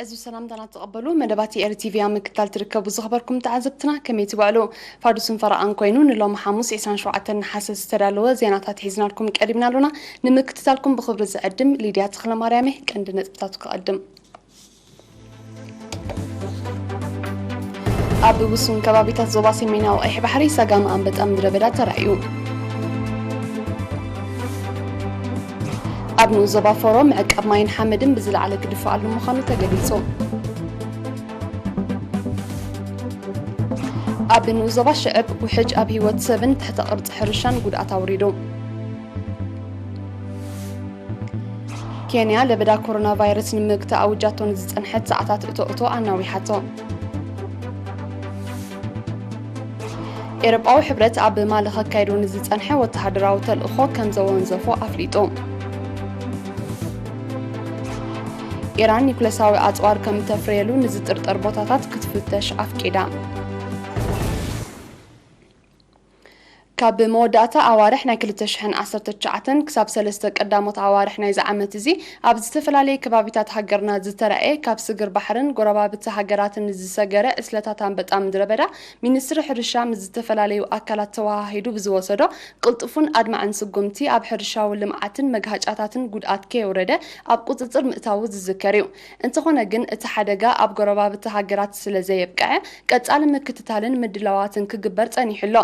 እዚ ሰላምታና ተቐበሉ። መደባት ኤሪ ቲቪ ኣብ ምክትታል ትርከቡ ዝኸበርኩም ተዓዘብትና ከመይ ትውዕሉ? ፋዱስን ፈረቓን ኮይኑ ንሎሚ ሓሙስ ዕስራን ሸውዓተን ነሓሰ ዝተዳለወ ዜናታት ሒዝናልኩም ቀሪብና ኣሎና። ንምክትታልኩም ብኽብሪ ዝዕድም ሊድያ ተኽለማርያም እየ። ቀንዲ ነጥብታቱ ክቐድም። ኣብ ውሱን ከባቢታት ዞባ ሰሜናዊ ቀይሕ ባሕሪ ሰጋሚ ኣንበጣ ምድረ በዳ ተራእዩ። ኣብ ንኡስ ዞባ ፎሮ ምዕቃብ ማይን ሓመድን ብዝለዓለ ክድፈኣሉ ምዃኑ ተገሊጹ። ኣብ ንኡስ ዞባ ሽዕብ ውሕጅ ኣብ ህይወት ሰብን ትሕተ ቅርጺ ሕርሻን ጉድኣት ኣውሪዱ። ኬንያ ለበዳ ኮሮና ቫይረስ ንምግታእ ኣውጃቶ ንዝጸንሐት ሰዓታት እቶ እቶ ኣናዊሓቶ። ኤውሮጳዊ ሕብረት ኣብ ማሊ ከካይዶ ንዝጸንሐ ወተሃደራዊ ተልእኾ ከም ዘወንዘፎ ኣፍሊጡ። ኢራን ኒኩለሳዊ ኣጽዋር ከም እተፍርየሉ ንዝጥርጠር ቦታታት ክትፍተሽ ኣፍቂዳ። ካብ መወዳእታ ኣዋርሕ ናይ ክልተ ሽሕን ዓሰርተ ትሽዓተን ክሳብ ሰለስተ ቀዳሞት ኣዋርሕ ናይዚ ዓመት እዚ ኣብ ዝተፈላለየ ከባቢታት ሃገርና ዝተራእየ ካብ ስግር ባሕርን ጎረባብቲ ሃገራትን ዝሰገረ ዕስለታት ኣንበጣ ምድረ በዳ፣ ሚኒስትሪ ሕርሻ ምስ ዝተፈላለዩ ኣካላት ተወሃሂዱ ብዝወሰዶ ቅልጡፍን ኣድማዕን ስጉምቲ ኣብ ሕርሻዊ ልምዓትን መግሃጫታትን ጉድኣት ከየውረደ ኣብ ቁጽጽር ምእታዉ ዝዝከር እዩ። እንተኾነ ግን እቲ ሓደጋ ኣብ ጎረባብቲ ሃገራት ስለ ዘየብቅዐ ቀጻሊ ምክትታልን ምድላዋትን ክግበር ጸኒሑ ኣሎ።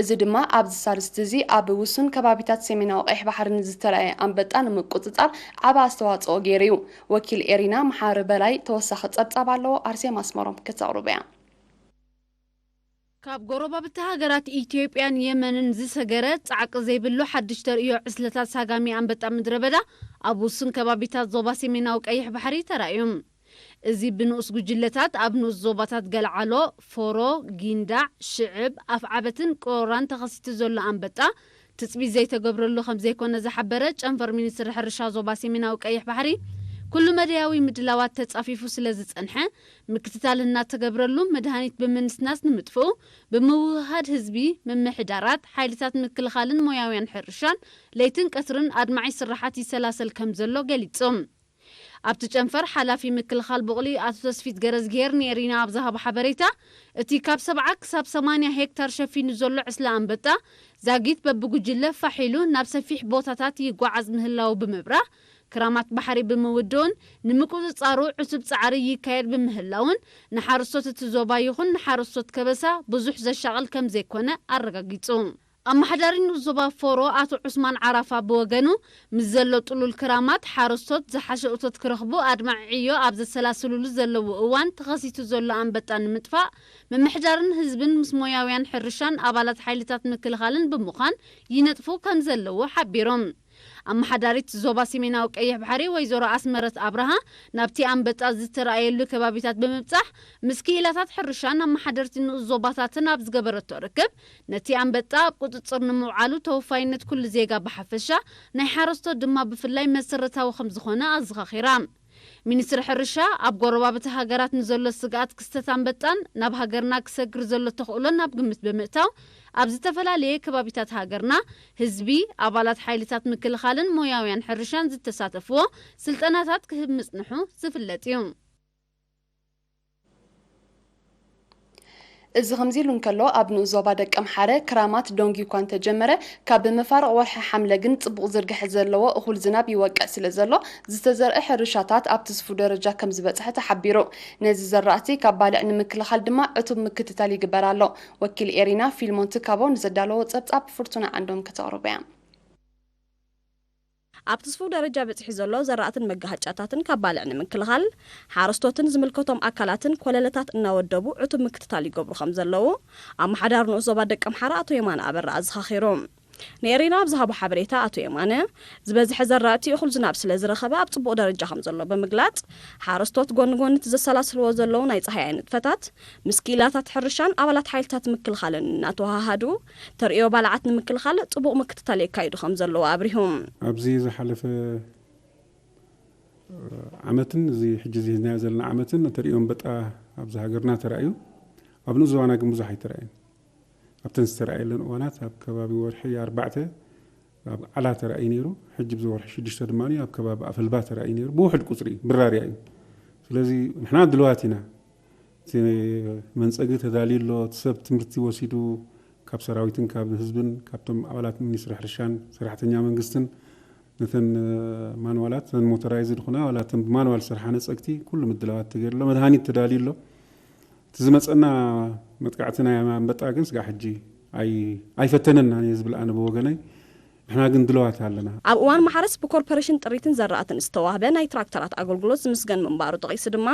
እዚ ድማ ኣብዚ ሳልስቲ እዚ ኣብ ውሱን ከባቢታት ሰሜናዊ ቀይሕ ባሕሪ ንዝተራእየ ኣንበጣ ንምቁጽጻር ዓቢ ኣስተዋጽኦ ገይሩ እዩ። ወኪል ኤሪና መሓሪ በላይ ተወሳኺ ጸብጻብ ኣለዎ፣ ኣርሴማ ኣስመሮም ከተቕርቦ እያ። ካብ ጎረባብቲ ሃገራት ኢትዮጵያን የመንን ዝሰገረ ጻዕቂ ዘይብሉ ሓድሽ ተርእዮ ዕስለታት ሳጋሚ ኣንበጣ ምድረ በዳ ኣብ ውሱን ከባቢታት ዞባ ሰሜናዊ ቀይሕ ባሕሪ ተራእዩ። እዚ ብንኡስ ጉጅለታት ኣብ ንኡስ ዞባታት ገልዓሎ፣ ፎሮ፣ ጊንዳዕ፣ ሽዕብ፣ ኣፍዓበትን ቅሮራን ተኸሲቱ ዘሎ ኣንበጣ ትጽቢት ዘይተገብረሉ ከም ዘይኮነ ዝሓበረ ጨንፈር ሚኒስትሪ ሕርሻ ዞባ ሰሜናዊ ቀይሕ ባሕሪ፣ ኩሉ መዳያዊ ምድላዋት ተጻፊፉ ስለ ዝጸንሐ፣ ምክትታል እናተገብረሉ መድሃኒት ብምንስናስ ንምጥፍኡ ብምውህሃድ ህዝቢ፣ ምምሕዳራት፣ ሓይልታት ምክልኻልን ሞያውያን ሕርሻን ለይትን ቀትርን ኣድማዒ ስራሓት ይሰላሰል ከም ዘሎ ገሊጹ። ኣብቲ ጨንፈር ሓላፊ ምክልኻል ቡቕሊ ኣቶ ተስፊት ገረዝግሄር ንኤሪና ኣብ ዝሃቦ ሓበሬታ፣ እቲ ካብ ሰብዓ ክሳብ ሰማንያ ሄክታር ሸፊኑ ዘሎ ዕስለ ኣንበጣ ዛጊት በብጉጅለ ፋሕ ኢሉ ናብ ሰፊሕ ቦታታት ይጓዓዝ ምህላዉ ብምብራህ፣ ክራማት ባሕሪ ብምውድኡን ንምቁጽጻሩ ዕቱብ ጻዕሪ ይካየድ ብምህላዉን፣ ንሓረስቶት እቲ ዞባ ይኹን ንሓረስቶት ከበሳ ብዙሕ ዘሻቕል ከም ዘይኮነ ኣረጋጊጹ። ኣመሓዳሪ ንኡስ ዞባ ፎሮ ኣቶ ዑስማን ዓራፋ ብወገኑ፣ ምስ ዘሎ ጥሉል ክራማት ሓረስቶት ዝሓሸ እቶት ክረኽቡ ኣድማዒ ዕዮ ኣብ ዘሰላስሉሉ ዘለዉ እዋን ተኸሲቱ ዘሎ ኣንበጣ ንምጥፋእ ምምሕዳርን ህዝብን ምስ ሞያውያን ሕርሻን ኣባላት ሓይልታት ምክልኻልን ብምዃን ይነጥፉ ከም ዘለዉ ሓቢሮም። ኣመሓዳሪት ዞባ ሰሜናዊ ቀይሕ ባሕሪ ወይዘሮ ኣስመረት ኣብርሃ ናብቲ ኣንበጣ ዝተራእየሉ ከባቢታት ብምብጻሕ ምስ ክኢላታት ሕርሻን ኣመሓደርቲ ንኡስ ዞባታትን ኣብ ዝገበረቶ ርክብ፣ ነቲ ኣንበጣ ኣብ ቁጽጽር ንምውዓሉ ተወፋይነት ኩሉ ዜጋ ብሓፈሻ፣ ናይ ሓረስቶት ድማ ብፍላይ መሰረታዊ ከም ዝኾነ ኣዘኻኺራ። ሚኒስትሪ ሕርሻ ኣብ ጎረባብቲ ሃገራት ንዘሎ ስግኣት ክስተት ኣንበጣን ናብ ሃገርና ክሰግር ዘሎ ተኽእሎን ኣብ ግምት ብምእታው፣ ኣብ ዝተፈላለየ ከባቢታት ሃገርና ህዝቢ፣ ኣባላት ሓይልታት ምክልኻልን ሞያውያን ሕርሻን ዝተሳተፍዎ ስልጠናታት ክህብ ምጽንሑ ዝፍለጥ እዩ። እዚ ከምዚ ኢሉ እንከሎ፣ ኣብ ንኡስ ዞባ ደቀምሓረ ክራማት ዶንጊ እኳ እንተጀመረ፣ ካብ መፋርቕ ወርሒ ሓምለ ግን ጽቡቕ ዝርግሐ ዘለዎ እኹል ዝናብ ይወቅዕ ስለ ዘሎ፣ ዝተዘርአ ሕርሻታት ኣብ ትስፉ ደረጃ ከም ዝበጽሐ ተሓቢሩ። ነዚ ዘራእቲ ካብ ባልዕ ንምክልኻል ድማ ዕቱብ ምክትታል ይግበር ኣሎ። ወኪል ኤሪና ፊልሞን ትካቦ ንዘዳለዎ ጸብጻብ ፍርቱና ዓንዶም ከተቕርቦ እያ። ኣብ ትስፉው ደረጃ በጺሑ ዘሎ ዘራእትን መጋሃጫታትን ካብ ባልዕ ንምክልኻል፣ ሓረስቶትን ዝምልከቶም ኣካላትን ኮለለታት እናወደቡ ዕቱብ ምክትታል ይገብሩ ከም ዘለዉ፣ ኣመሓዳሪ ንኡስ ዞባ ደቀምሓረ ኣቶ የማነ ኣበራ ኣዘኻኺሩ። ንኤሪና ኣብ ዝሃቦ ሓበሬታ ኣቶ የማነ፣ ዝበዝሐ ዘራእቲ እኹል ዝናብ ስለ ዝረኸበ ኣብ ጽቡቕ ደረጃ ከም ዘሎ ብምግላጽ፣ ሓረስቶት ጎኒ ጎኒ እቲ ዘሰላስልዎ ዘለዉ ናይ ጻህያይ ንጥፈታት፣ ምስ ክኢላታት ሕርሻን ኣባላት ሓይልታት ምክልኻልን እናተወሃሃዱ፣ ተርእዮ ባልዓት ንምክልኻል ጥቡቕ ምክትታል የካይዱ ከም ዘለዉ ኣብሪሁ። ኣብዚ ዝሓለፈ ዓመትን እዚ ሕጂ እዚ ሒዝናዮ ዘለና ዓመትን ተርእዮ ኣንበጣ ኣብዚ ሃገርና ተራእዩ። ኣብ ንኡስ ዞባና ግን ብዙሕ ኣይተራእየን። ኣብተን ዝተራእየለን እዋናት ኣብ ከባቢ ወርሒ ኣርባዕተ ኣብ ዓላ ተራእዩ ነይሩ። ሕጂ ኣብዚ ወርሒ ሽዱሽተ ድማ ኣብ ከባቢ ኣፈልባ ተራእዩ ነይሩ። ብውሑድ ቁጽሪ ብራርያ እዩ። ስለዚ ንሕና ድልዋት ኢና። እቲ መንፀጊ ተዳልዩ ኣሎ። እቲ ሰብ ትምህርቲ ወሲዱ ካብ ሰራዊትን ካብ ህዝብን ካብቶም ኣባላት ሚኒስትሪ ሕርሻን ሰራሕተኛ መንግስትን ነተን ማንዋላት፣ ነተን ሞተራይዝድ ዝኾና ዋላ እተን ብማንዋል ዝሰርሓ ነፀግቲ ኩሉ ምድላዋት ተገይሩ ኣሎ። መድሃኒት ተዳልዩ ኣሎ። እቲ ዝመፀና መጥቃዕቲ ናይ ኣንበጣ ግን ስጋዕ ሕጂ ኣይ ኣይፈተነና እየ ዝብል ኣነ ብወገነይ። ንሕና ግን ድልዋት ኣለና። ኣብ እዋን ማሕረስ ብኮርፖሬሽን ጥሪትን ዘራእትን ዝተዋህበ ናይ ትራክተራት ኣገልግሎት ዝምስገን ምንባሩ ጠቒሱ ድማ፣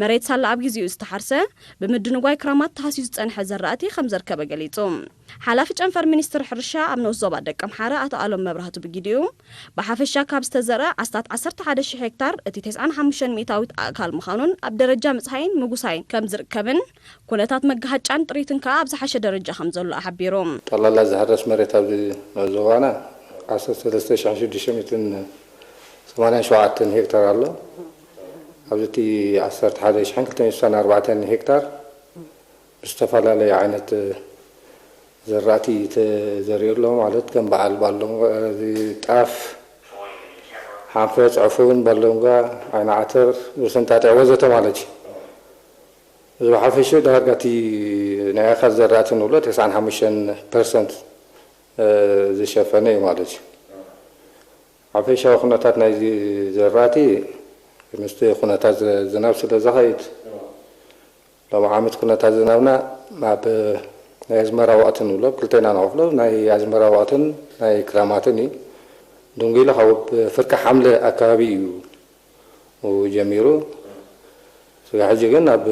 መሬት ሳላ ኣብ ግዜኡ ዝተሓርሰ፣ ብምድንጓይ ክራማት ተሃስዩ ዝጸንሐ ዘራእቲ ከም ዘርከበ ገሊጹ። ሓላፊ ጨንፈር ሚኒስትሪ ሕርሻ ኣብ ንኡስ ዞባ ደቀምሓረ ኣቶ ኣሎም መብራህቱ ብጊዲኡ፣ ብሓፈሻ ካብ ዝተዘርአ ኣስታት ዓሰርተ ሓደ ሽሕ ሄክታር እቲ ተስዓን ሓሙሽተን ሚእታዊት ኣእካል ምዃኑን ኣብ ደረጃ ምጽሃይን ምጉሳይን ከም ዝርከብን ኩነታት መጋሃጫን ጥሪትን ከኣ ኣብ ዝሓሸ ደረጃ ከም ዘሎ ሓቢሩ። ጠቕላላ ዝሕረስ መሬት ኣብዚ ዞባና ዓሰርተ ሰለስተ ሽሕን ሽዱሽተ ሚእትን ሰማንያን ሸውዓተን ሄክታር ኣሎ። ኣብዚ እቲ ዓሰርተ ሓደ ሽሕን ክልተ ሚእትን ስሳን ኣርባዕተን ሄክታር ብዝተፈላለየ ዓይነት ዘራእቲ ተዘሪኡ ኣሎ። ማለት ከም በዓል ባሎንጓ፣ እዚ ጣፍ፣ ሓንፈፅ፣ ዕፉን፣ ባሎንጓ፣ ዓይኒ ዓተር፣ ስንጣጢዕ ወዘተ ማለት እዩ። እዚ ብሓፈሽኡ ዳርጋ እቲ ናይ ኣእካል ዘራእቲ ንብሎ ተስዓን ሓሙሽተን ፐርሰንት ዝሸፈነ እዩ ማለት እዩ። ሓፈሻዊ ኩነታት ናይዚ ዘራእቲ ምስቲ ኩነታት ዝናብ ስለ ዝኸይድ፣ ሎም ዓመት ኩነታት ዝናብና ኣብ ናይ ኣዝመራ ወቕቲ ንብሎ ክልተ ኢና ንኸፍሎ፣ ናይ ኣዝመራ ወቕትን ናይ ክራማትን እዩ። ድንጉይሎ ካብ ፍርቂ ሓምለ ኣካባቢ እዩ ጀሚሩ። ስጋ ሕጂ ግን ኣብ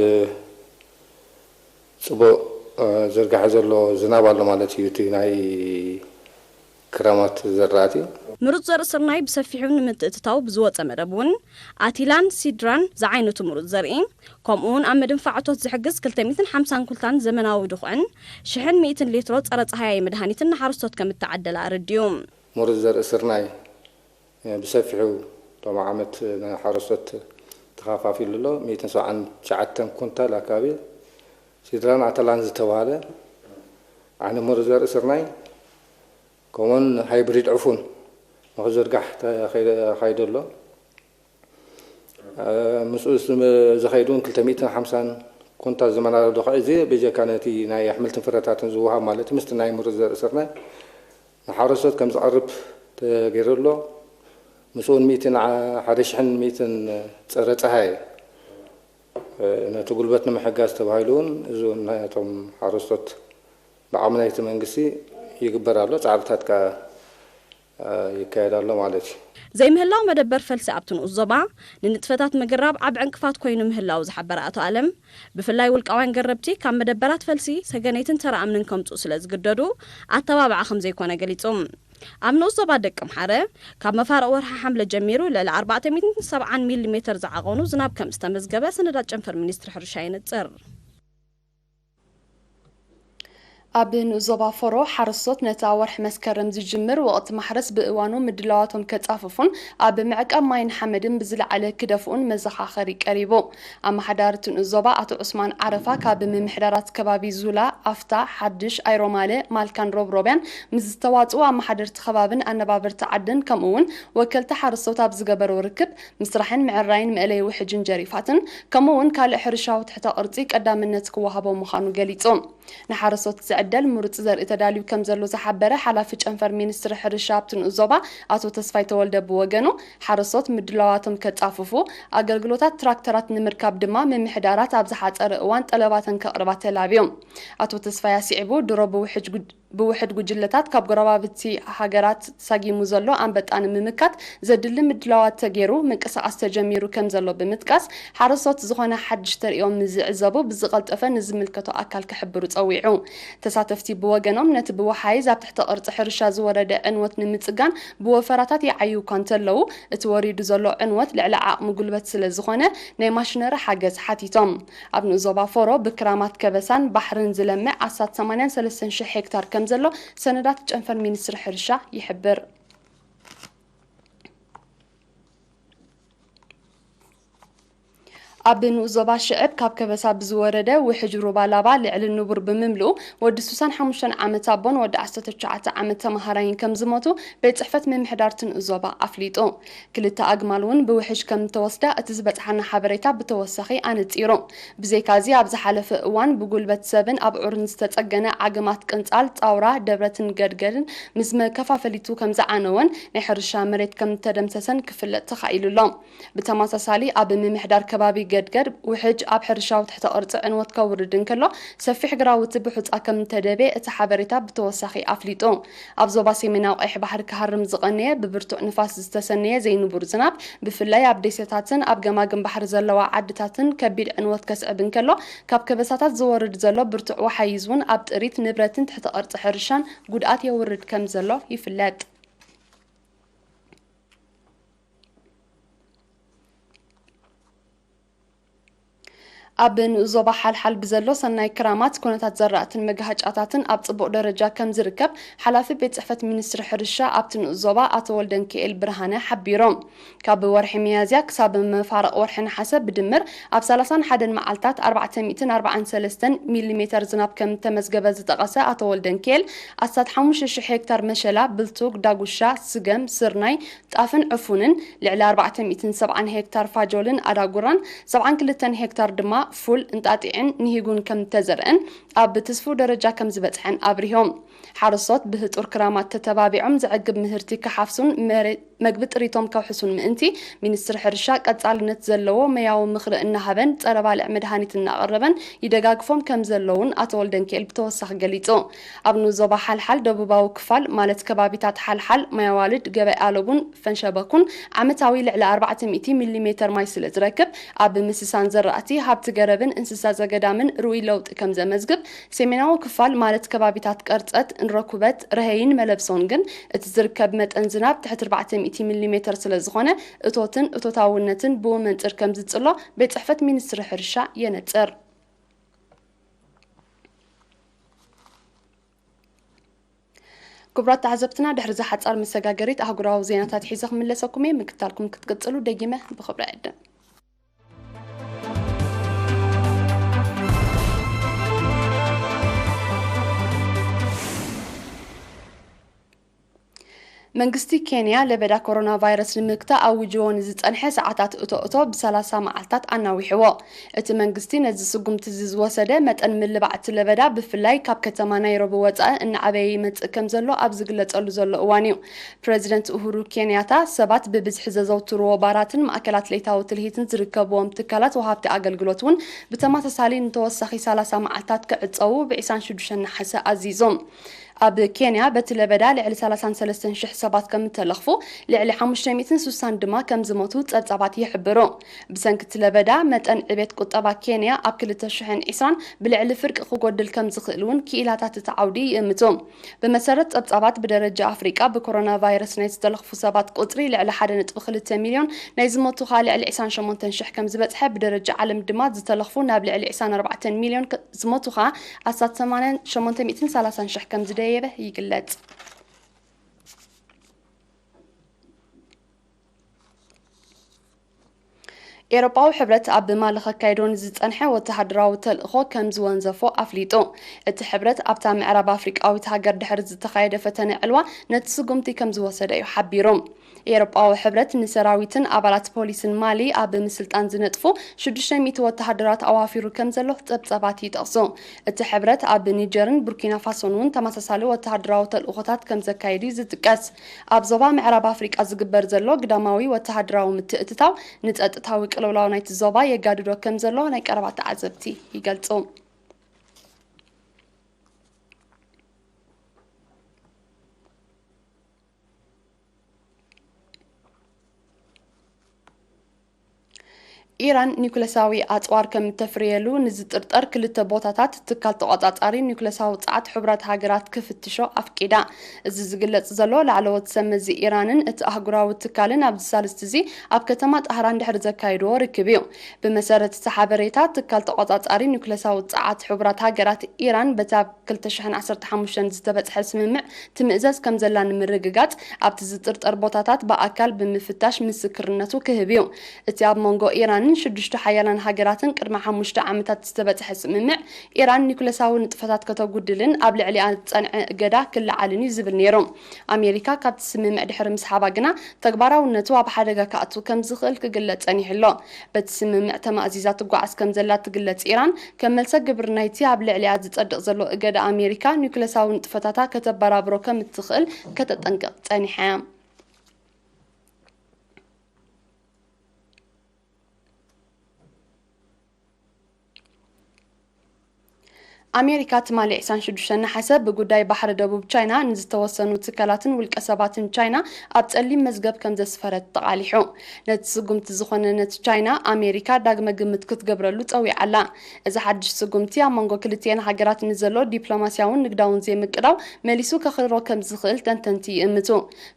ጽቡቕ ዝርጋሐ ዘሎ ዝናብ ኣሎ ማለት እዩ። እቲ ናይ ክራማት ዘራእቲ። ምሩጽ ዘርኢ ስርናይ ብሰፊሑ ንምትእትታው ብዝወጸ መደብ እውን ኣቲላን ሲድራን ዝዓይነቱ ምሩጽ ዘርኢ፣ ከምኡ እውን ኣብ ምድንፋዕ እቶት ዝሕግዝ ክልተ ሚእትን ሓምሳን ኩልታን ዘመናዊ ድኹዕን ሽሕን ሚእትን ሊትሮ ጸረ ጸሃያይ መድሃኒትን ንሓረስቶት ከም እተዓደለ ኣረዲኡ። ምሩጽ ዘርኢ ስርናይ ብሰፊሑ ሎም ዓመት ንሓረስቶት ተኸፋፊሉ ኣሎ። ሚእትን ሰብዓን ትሽዓተን ኩንታል ኣካባቢ ሲድራን ኣተላን ዝተባህለ ዓይነት ምሩጽ ዘርኢ ስርናይ፣ ከምኡውን ሃይብሪድ ዕፉን ንኽዝርጋሕ ተኻይደ ኣሎ። ምስኡ ዝኸይድ እውን ክልተ ሚእትን ሓምሳን ኩንታል ዝመላለስ ድኹዒ፣ እዚ ብጀካ ነቲ ናይ ኣሕምልትን ፍረታትን ዝወሃብ ማለት ምስቲ ናይ ምሩጽ ዘርኢ ስርናይ ንሓረስቶት ከም ዝቐርብ ተገይሩ ኣሎ። ምስኡ እውን ሚእትን ሓደ ሽሕን ሚእትን ጸረ ጸሃይ ነቲ ጉልበት ንምሕጋዝ ተባሂሉ እውን እዚ እውን ናይቶም ሓረስቶት ብዓቕሚ ናይቲ መንግስቲ ይግበር ኣሎ፣ ጻዕርታት ከኣ ይካየድ ኣሎ ማለት እዩ። ዘይምህላው መደበር ፈልሲ ኣብቲ ንኡስ ዞባ ንንጥፈታት ምግራብ ዓቢ ዕንቅፋት ኮይኑ ምህላው ዝሓበረ ኣቶ ኣለም፣ ብፍላይ ውልቃውያን ገረብቲ ካብ መደበራት ፈልሲ ሰገነይትን ተራ እምንን ከምጽኡ ስለ ዝግደዱ ኣተባብዓ ከም ዘይኮነ ገሊጹ። ኣብ ንኡስ ዞባ ደቀምሓረ ካብ መፋርቕ ወርሒ ሓምለ ጀሚሩ ልዕሊ ኣርባዕተ ሚእትን ሰብዓን ሚሊ ሜተር ዝዓቐኑ ዝናብ ከም ዝተመዝገበ ሰነዳት ጨንፈር ሚኒስትሪ ሕርሻ የነጽር። ኣብ ንኡስ ዞባ ፎሮ ሓረስቶት ነቲ ኣብ ወርሒ መስከረም ዝጅምር ወቕቲ ማሕረስ ብእዋኑ ምድላዋቶም ከጻፍፉን ኣብ ምዕቃብ ማይን ሓመድን ብዝለዓለ ክደፍኡን መዘኻኸሪ ቀሪቡ። ኣመሓዳሪ እቲ ንኡስ ዞባ ኣቶ ዑስማን ዓረፋ ካብ ምምሕዳራት ከባቢ ዙላ፣ ኣፍታ፣ ሓድሽ፣ ኣይሮማለ፣ ማልካን ሮብሮብያን ምስ ዝተዋጽኡ ኣመሓደርቲ ከባብን ኣነባበርቲ ዓድን ከምኡ እውን ወከልቲ ሓረስቶት ኣብ ዝገበርዎ ርክብ ምስራሕን ምዕራይን መእለይ ውሕጅን ጀሪፋትን ከምኡ እውን ካልእ ሕርሻዊ ትሕተ ቅርጺ ቀዳምነት ክወሃቦ ምዃኑ ገሊጹ። ንሓረስቶት ዝዕደል ምሩጽ ዘርኢ ተዳልዩ ከም ዘሎ ዝሓበረ ሓላፊ ጨንፈር ሚኒስትሪ ሕርሻ ኣብቲ ንኡስ ዞባ ኣቶ ተስፋይ ተወልደ ብወገኑ፣ ሓረስቶት ምድላዋቶም ከጻፍፉ፣ ኣገልግሎታት ትራክተራት ንምርካብ ድማ ምምሕዳራት ኣብ ዝሓጸረ እዋን ጠለባተን ከቕርባ ተላብዩ። ኣቶ ተስፋይ ኣስዒቡ፣ ድሮ ብውሕጅ ጉ- ብውሕድ ጉጅለታት ካብ ጎረባብቲ ሃገራት ሳጊሙ ዘሎ ኣንበጣ ንምምካት ዘድሊ ምድላዋት ተገይሩ ምንቅስቓስ ተጀሚሩ ከም ዘሎ ብምጥቃስ፣ ሓረስቶት ዝኾነ ሓድሽ ተርእዮ ምስ ዝዕዘቡ ብዝቐልጠፈ ንዝምልከቶ ኣካል ክሕብሩ ጸዊዑ። ተሳተፍቲ ብወገኖም፣ ነቲ ብወሓይዝ ኣብ ትሕቲ ቅርጺ ሕርሻ ዝወረደ ዕንወት ንምጽጋን ብወፈራታት ይዓዩ እኳ እንተለዉ፣ እቲ ወሪዱ ዘሎ ዕንወት ልዕሊ ዓቕሚ ጉልበት ስለ ዝኾነ ናይ ማሽነሪ ሓገዝ ሓቲቶም። ኣብ ንኡስ ዞባ ፎሮ ብክራማት ከበሳን ባሕርን ዝለምዕ ኣስታት ሰማንያን ሰለስተን ሽሕ ሄክታር ከም ዘሎ ሰነዳት ጨንፈር ሚኒስትሪ ሕርሻ ይሕብር። ኣብ ንኡስ ዞባ ሽዕብ ካብ ከበሳ ብዝወረደ ውሕጅ ሩባ ላባ ልዕሊ ንቡር ብምምልኡ ወዲ ስሳን ሓሙሽተን ዓመት ኣቦን ወዲ ዓሰርተ ትሽዓተ ዓመት ተመሃራይን ከም ዝሞቱ ቤት ጽሕፈት ምምሕዳር እቲ ንኡስ ዞባ ኣፍሊጡ። ክልተ ኣግማል እውን ብውሕጅ ከም ዝተወስዳ እቲ ዝበጽሓና ሓበሬታ ብተወሳኺ ኣነጺሩ። ብዘይካዚ ኣብ ዝሓለፈ እዋን ብጉልበት ሰብን ኣብዑርን ዝተጸገነ ዓግማት ቅንጻል፣ ጻውራ፣ ደብረትን ገድገድን ምስ መከፋፈሊቱ ከም ዝዓነወን ናይ ሕርሻ መሬት ከም ዝተደምሰሰን ክፍለጥ ተኻኢሉ ኣሎ። ብተመሳሳሊ ኣብ ምምሕዳር ከባቢ ገድገድ ውሕጅ ኣብ ሕርሻዊ ትሕተ ቅርጺ ዕንወት ከውርድ እንከሎ ሰፊሕ ግራውቲ ብሑጻ ከም እተደብየ እቲ ሓበሬታ ብተወሳኺ ኣፍሊጡ። ኣብ ዞባ ሰሜናዊ ቀይሕ ባሕሪ ክሃርም ዝቐነየ ብብርቱዕ ንፋስ ዝተሰነየ ዘይንቡር ዝናብ ብፍላይ ኣብ ደሴታትን ኣብ ገማግም ባሕሪ ዘለዋ ዓድታትን ከቢድ ዕንወት ከስዕብ እንከሎ ካብ ከበሳታት ዝወርድ ዘሎ ብርቱዕ ወሓይዝ እውን ኣብ ጥሪት ንብረትን ትሕተ ቅርጺ ሕርሻን ጉድኣት የውርድ ከም ዘሎ ይፍለጥ። ኣብ ንኡስ ዞባ ሓልሓል ብዘሎ ሰናይ ክራማት ኩነታት ዘራእትን መጋሃጫታትን ኣብ ጽቡቕ ደረጃ ከም ዝርከብ ሓላፊ ቤት ጽሕፈት ሚኒስትሪ ሕርሻ ኣብቲ ንኡስ ዞባ ኣቶ ወልደንኪኤል ብርሃነ ሓቢሮም። ካብ ወርሒ ሚያዝያ ክሳብ መፋርቕ ወርሒ ነሓሰ ብድምር ኣብ ሰላሳን ሓደን መዓልታት ኣርባዕተ ሚእትን ኣርባዓን ሰለስተን ሚሊሜተር ዝናብ ከም እተመዝገበ ዝጠቐሰ ኣቶ ወልደንኪኤል ኣስታት ሓሙሽተ ሽሕ ሄክታር መሸላ፣ ብልቱግ፣ ዳጉሻ፣ ስገም፣ ስርናይ፣ ጣፍን ዕፉንን፣ ልዕሊ ኣርባዕተ ሚእትን ሰብዓን ሄክታር ፋጆልን ኣዳጉራን፣ ሰብዓን ክልተን ሄክታር ድማ ፉል፣ እንጣጢዕን ንሂጉን ከም እተዘርአን ኣብ ትስፉው ደረጃ ከም ዝበጽሐን ኣብሪሆም። ሓረስቶት ብህጡር ክራማት ተተባቢዖም ዘዕግብ ምህርቲ ክሓፍሱን መሬ-፣ መግቢ ጥሪቶም ከውሕሱን ምእንቲ ሚኒስትሪ ሕርሻ ቀጻልነት ዘለዎ መያዊ ምኽሪ እናሃበን ጸረ ባልዕ መድሃኒት እናቐረበን ይደጋግፎም ከም ዘለውን ኣቶ ወልደንኪኤል ብተወሳኺ ገሊጹ። ኣብ ንኡስ ዞባ ሓልሓል ደቡባዊ ክፋል ማለት ከባቢታት ሓልሓል፣ ማያዋልድ፣ ገበይ ኣለቡን ፈንሸበኩን ዓመታዊ ልዕሊ ኣርባዕተ ሚእቲ ሚሊሜተር ማይ ስለ ዝረክብ ኣብ ምስሳን ዘራእቲ፣ ሃብቲ ገረብን እንስሳ ዘገዳምን ርኡይ ለውጢ ከም ዘመዝግብ፣ ሰሜናዊ ክፋል ማለት ከባቢታት ቀርጸት፣ እንረኩበት፣ ረሀይን መለብሶን ግን እቲ ዝርከብ መጠን ዝናብ ትሕቲ ኣርባዕተ ሚእቲ ሚሊሜተር ስለ ዝኾነ እቶትን እቶታውነትን ብኡ መንጽር ከም ዝጽሎ ቤት ጽሕፈት ሚኒስትሪ ሕርሻ የነጽር። ክቡራት ተዓዘብትና፣ ድሕሪ እዛ ሓጻር መሰጋገሪት ኣህጉራዊ ዜናታት ሒዘ ክምለሰኩም እየ። ምክታልኩም ክትቅጽሉ ደጊመ ብኽብሪ እዕድም። መንግስቲ ኬንያ ለበዳ ኮሮና ቫይረስ ንምግታእ ኣዊጅዎ ንዝጸንሐ ሰዓታት እቶ እቶ ብሰላሳ መዓልታት ኣናዊሕዎ። እቲ መንግስቲ ነዚ ስጉምቲ እዚ ዝወሰደ መጠን ምልባዕ እቲ ለበዳ ብፍላይ ካብ ከተማ ናይሮቢ ወጻኢ እናዓበየ ይመጽእ ከም ዘሎ ኣብ ዝግለጸሉ ዘሎ እዋን እዩ። ፕረዚደንት ኡሁሩ ኬንያታ ሰባት ብብዝሒ ዘዘውትርዎ ባራትን ማእከላት ለይታዊ ትልሂትን ዝርከብዎም ትካላት ወሃብቲ ኣገልግሎት እውን ብተመሳሳሊ ንተወሳኺ ሰላሳ መዓልታት ክዕጸዉ ብ ዕስራን ሽዱሽተን ነሓሰ ኣዚዞም። ኣብ ኬንያ በቲ ለበዳ ልዕሊ ሰላሳን ሰለስተን ሽሕ ሰባት ከም እተለኽፉ፣ ልዕሊ ሓሙሽተ ሚእትን ስሳን ድማ ከም ዝሞቱ ጸብጻባት ይሕብሩ። ብሰንኪ እቲ ለበዳ፣ መጠን ዕቤት ቁጠባ ኬንያ ኣብ ክልተ ሽሕን ዕስራን ብልዕሊ ፍርቂ ክጎድል ከም ዝኽእል እውን ክኢላታት እቲ ዓውዲ ይእምቱ። ብመሰረት ጸብጻባት፣ ብደረጃ ኣፍሪቃ ብኮሮና ቫይረስ ናይ ዝተለኽፉ ሰባት ቁጽሪ ልዕሊ ሓደ ነጥቢ ክልተ ሚልዮን፣ ናይ ዝሞቱ ከኣ ልዕሊ ዕስራን ሸሞንተን ሽሕ ከም ዝበጽሐ፣ ብደረጃ ዓለም ድማ ዝተለኽፉ ናብ ልዕሊ ዕስራን ኣርባዕተን ሚልዮን፣ ዝሞቱ ከኣ ኣስታት ሰማንያን ሸሞንተ ሚእትን ሰላሳን ሽሕ ከም ዝደየበ ይግለጽ። ኤውሮጳዊ ሕብረት ኣብ ማሊ ከካይዶ ንዝጸንሐ ወተሃደራዊ ተልእኾ ከም ዝወንዘፎ ኣፍሊጡ። እቲ ሕብረት ኣብታ ምዕራብ ኣፍሪቃዊት ሃገር ድሕሪ ዝተኻየደ ፈተነ ዕልዋ ነቲ ስጉምቲ ከም ዝወሰደ እዩ ሓቢሩ። ኤውሮጳዊ ሕብረት ንሰራዊትን ኣባላት ፖሊስን ማሊ ኣብ ምስልጣን ዝነጥፉ ሽዱሽተ ሚእቲ ወተሃደራት ኣዋፊሩ ከም ዘሎ ጸብጻባት ይጠቕሱ። እቲ ሕብረት ኣብ ኒጀርን ቡርኪና ፋሶን እውን ተመሳሳሊ ወተሃደራዊ ተልእኾታት ከም ዘካየድ እዩ ዝጥቀስ። ኣብ ዞባ ምዕራብ ኣፍሪቃ ዝግበር ዘሎ ግዳማዊ ወተሃደራዊ ምትእትታው ንጸጥታዊ ቅልውላው ናይቲ ዞባ የጋድዶ ከም ዘሎ ናይ ቀረባ ተዓዘብቲ ይገልጹ። ኢራን ኒውክለሳዊ ኣጽዋር ከም እተፍርየሉ ንዝጥርጠር ክልተ ቦታታት ትካል ተቖጻጻሪ ኒውክለሳዊ ጸዓት ሕቡራት ሃገራት ክፍትሾ ኣፍቂዳ። እዚ ዝግለጽ ዘሎ፣ ላዕለዎት ሰብ መዚ ኢራንን እቲ ኣህጉራዊ ትካልን ኣብዚ ሳልስቲ እዚ ኣብ ከተማ ጣህራን ድሕሪ ዘካየድዎ ርክብ እዩ። ብመሰረት እቲ ሓበሬታ፣ ትካል ተቖጻጻሪ ኒውክለሳዊ ጸዓት ሕቡራት ሃገራት ኢራን በቲ ኣብ ክልተ ሽሕን ዓሰርተ ሓሙሽተን ዝተበጽሐ ስምምዕ ትምእዘዝ ከም ዘላ ንምርግጋጽ፣ ኣብቲ ዝጥርጠር ቦታታት ብኣካል ብምፍታሽ ምስክርነቱ ክህብ እዩ። እቲ ኣብ መንጎ ኢራንን ሽዱሽተ ሓያላን ሃገራትን ቅድሚ ሓሙሽተ ዓመታት ዝተበጽሐ ስምምዕ፣ ኢራን ኒኩለሳዊ ንጥፈታት ከተጉድልን ኣብ ልዕሊኣ ዝጸንዐ እገዳ ክለዓልን እዩ ዝብል ነይሩ። ኣሜሪካ ካብቲ ስምምዕ ድሕሪ ምስሓባ ግና፣ ተግባራውነቱ ኣብ ሓደጋ ክኣቱ ከም ዝኽእል ክግለጽ ጸኒሑ ኣሎ። በቲ ስምምዕ ተማእዚዛ ትጓዓዝ ከም ዘላ ትግለጽ ኢራን፣ ከም መልሰ ግብሪ ናይቲ ኣብ ልዕሊኣ ዝጸድቕ ዘሎ እገዳ፣ ኣሜሪካ ኒኩለሳዊ ንጥፈታታ ከተበራብሮ ከም እትኽእል ከተጠንቅቕ ጸኒሓ እያ። ኣሜሪካ ትማሊ ዕስራን ሽዱሽተን ነሓሰ ብጉዳይ ባሕሪ ደቡብ ቻይና ንዝተወሰኑ ትካላትን ውልቀ ሰባትን ቻይና ኣብ ጸሊም መዝገብ ከም ዘስፈረት ተቓሊሑ። ነቲ ስጉምቲ ዝኾነነት ቻይና፣ ኣሜሪካ ዳግመ ግምት ክትገብረሉ ጸዊዓ ኣላ። እዚ ሓድሽ ስጉምቲ ኣብ መንጎ ክልቲኤን ሃገራት ንዘሎ ዲፕሎማስያውን ንግዳውን ዘይምቅዳው መሊሱ ከኽርሮ ከም ዝኽእል ተንተንቲ ይእምቱ።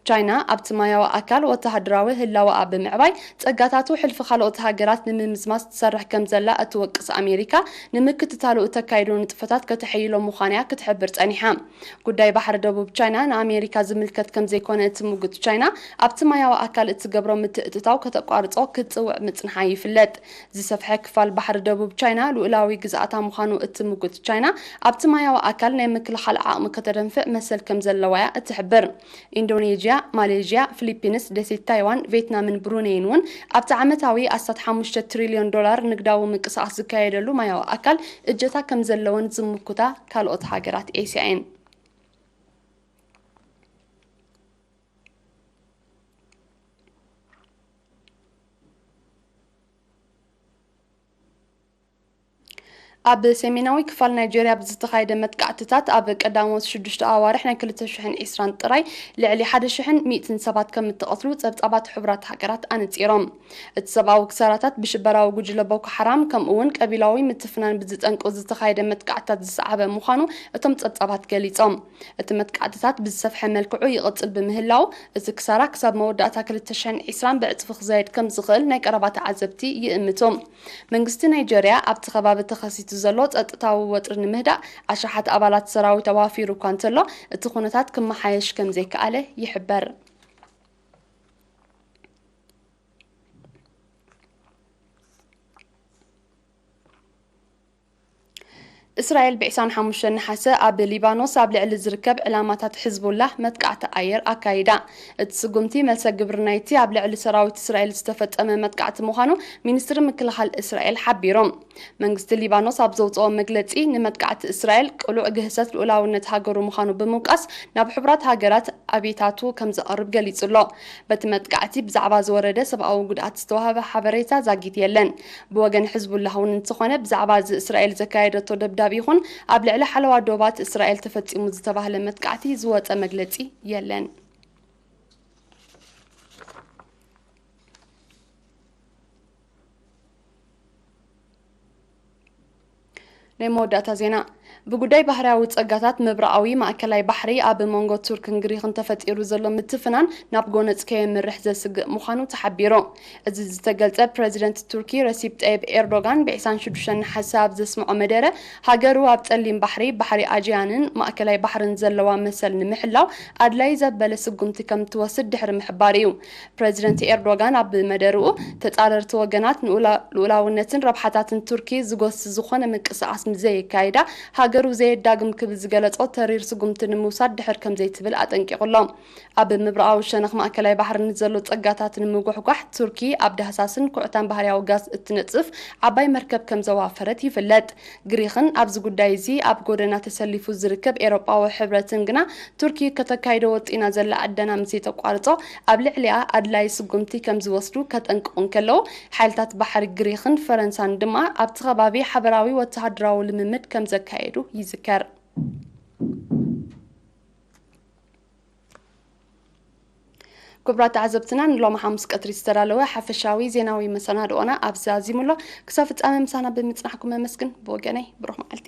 ቻይና ኣብቲ ማያዊ ኣካል ወተሃደራዊ ህላወኣ ብምዕባይ፣ ጸጋታቱ ሕልፊ ካልኦት ሃገራት ንምምዝማዝ ትሰርሕ ከም ዘላ እትወቅስ ኣሜሪካ፣ ንምክትታሉ እተካይዶ ንጥፈታት ከተሐይሎ ምዃና እያ ክትሕብር ጸኒሓ። ጉዳይ ባሕሪ ደቡብ ቻይና ንኣሜሪካ ዝምልከት ከም ዘይኮነ እትምጉት ቻይና፣ ኣብቲ ማያዊ ኣካል እትገብሮ ምትእትታው ከተቋርጾ ክትጽውዕ ምጽንሓ ይፍለጥ። ዝሰፍሐ ክፋል ባሕሪ ደቡብ ቻይና ልኡላዊ ግዝኣታ ምዃኑ እትምጉት ቻይና፣ ኣብቲ ማያዊ ኣካል ናይ ምክልኻል ዓቕሚ ከተደንፍዕ መሰል ከም ዘለዋ እያ እትሕብር። ኢንዶኔዥያ፣ ማሌዥያ፣ ፊሊፒንስ፣ ደሴት ታይዋን፣ ቬትናምን ብሩኔይን እውን ኣብቲ ዓመታዊ ኣስታት ሓሙሽተ ትሪልዮን ዶላር ንግዳዊ ምንቅስቓስ ዝካየደሉ ማያዊ ኣካል እጀታ ከም ዘለወን ዝምኩታ ካልኦት ሃገራት ኤስያ እየን። ኣብ ሰሜናዊ ክፋል ናይጄርያ ብዝተኻየደ መጥቃዕትታት፣ ኣብ ቀዳሞት ሽዱሽተ ኣዋርሕ ናይ ክልተ ሽሕን ዕስራን ጥራይ ልዕሊ ሓደ ሽሕን ሚእትን ሰባት ከም እተቐትሉ ጸብጻባት ሕቡራት ሃገራት ኣነጺሮም። እቲ ሰብኣዊ ክሳራታት ብሽበራዊ ጉጅለ ቦኮ ሓራም፣ ከምኡ እውን ቀቢላዊ ምትፍናን ብዝጠንቁ ዝተኻየደ መጥቃዕትታት ዝሰዓበ ምዃኑ እቶም ጸብጻባት ገሊጾም። እቲ መጥቃዕትታት ብዝሰፍሐ መልክዑ ይቕጽል ብምህላው፣ እቲ ክሳራ ክሳብ መወዳእታ ክልተ ሽሕን ዕስራን ብዕጽፊ ክዛየድ ከም ዝኽእል ናይ ቀረባ ተዓዘብቲ ይእምቱ። መንግስቲ ናይጀርያ ኣብቲ ከባቢ ተኸሲቱ ዘሎ ጸጥታዊ ወጥሪ ንምህዳእ ኣሽሓት ኣባላት ሰራዊት ኣዋፊሩ እኳ እንተሎ፣ እቲ ኩነታት ክመሓየሽ ከም ዘይከኣለ ይሕበር። እስራኤል ብዕስራን ሓሙሽተን ነሓሰ ኣብ ሊባኖስ ኣብ ልዕሊ ዝርከብ ዕላማታት ሕዝቡላህ መጥቃዕቲ ኣየር ኣካይዳ። እቲ ስጉምቲ መልሰ ግብሪ ናይቲ ኣብ ልዕሊ ሰራዊት እስራኤል ዝተፈጸመ መጥቃዕቲ ምዃኑ ሚኒስትሪ ምክልኻል እስራኤል ሓቢሩ። መንግስቲ ሊባኖስ ኣብ ዘውጽኦ መግለጺ፣ ንመጥቃዕቲ እስራኤል ቅሉዕ ግህሰት ልኡላውነት ሃገሩ ምዃኑ ብምውቃስ፣ ናብ ሕቡራት ሃገራት ኣቤታቱ ከም ዘቕርብ ገሊጹ ኣሎ። በቲ መጥቃዕቲ ብዛዕባ ዝወረደ ሰብኣዊ ጉድኣት ዝተዋህበ ሓበሬታ ዛጊት የለን። ብወገን ሕዝቡላህ እውን እንተኾነ፣ ብዛዕባ እዚ እስራኤል ዘካየደቶ ደብዳብ ይኹን ኣብ ልዕሊ ሓለዋ ዶባት እስራኤል ተፈጺሙ ዝተባህለ መጥቃዕቲ ዝወጸ መግለጺ የለን። ናይ መወዳእታ ዜና። ብጉዳይ ባህርያዊ ጸጋታት ምብራቓዊ ማእከላይ ባሕሪ ኣብ መንጎ ቱርክን ግሪኽን ተፈጢሩ ዘሎ ምትፍናን ናብ ጎነጽ ከየምርሕ ዘስግእ ምዃኑ ተሓቢሩ። እዚ ዝተገልጸ ፕረዚደንት ቱርኪ ረሲፕ ጠይብ ኤርዶጋን ብዕስራን ሽዱሽተን ነሓሰ ኣብ ዘስምዖ መደረ፣ ሃገሩ ኣብ ጸሊም ባሕሪ፣ ባሕሪ ኣጂያንን ማእከላይ ባሕርን ዘለዋ መሰል ንምሕላው ኣድላይ ዘበለ ስጉምቲ ከም ትወስድ ድሕሪ ምሕባር እዩ። ፕረዚደንት ኤርዶጋን ኣብ መደርኡ፣ ተጻረርቲ ወገናት ንኡላ-፣ ልኡላውነትን ረብሓታትን ቱርኪ ዝጎሲ ዝኾነ ምንቅስቓስ ምስ ዘየካይዳ፣ ሃገሩ ዘየዳግም ክብል ዝገለጾ ተሪር ስጉምቲ ንምውሳድ ድሕር ከም ዘይትብል ኣጠንቂቑ ኣሎ። ኣብ ምብራቓዊ ሸነኽ ማእከላይ ባሕሪ ንዘሎ ጸጋታት ንምጉሕጓሕ፣ ቱርኪ ኣብ ዳህሳስን ኩዕታን ባህርያዊ ጋዝ እትነጽፍ ዓባይ መርከብ ከም ዘዋፈረት ይፍለጥ። ግሪኽን ኣብዚ ጉዳይ እዚ ኣብ ጎደና ተሰሊፉ ዝርከብ ኤውሮጳዊ ሕብረትን ግና፣ ቱርኪ ከተካይዶ ወጢና ዘላ ዕደና ምስ ዘይተቋርጾ፣ ኣብ ልዕሊኣ ኣድላዪ ስጉምቲ ከም ዝወስዱ ከጠንቅቑ እንከለዉ፣ ሓይልታት ባሕሪ ግሪኽን ፈረንሳን ድማ ኣብቲ ከባቢ ሓበራዊ ወተሃደራዊ ልምምድ ከም ዘካየዱ ይዝከር። ክቡራት ተዓዘብትና፣ ንሎሚ ሓሙስ ቀትሪ ዝተዳለወ ሓፈሻዊ ዜናዊ መሰናድኦና ኣብዚ ኣዚሙ ኣሎ። ክሳብ ፍጻመ ምሳና ብምጽናሕኩም ኣመስግን። ብወገነይ፣ ብሩኽ መዓልቲ።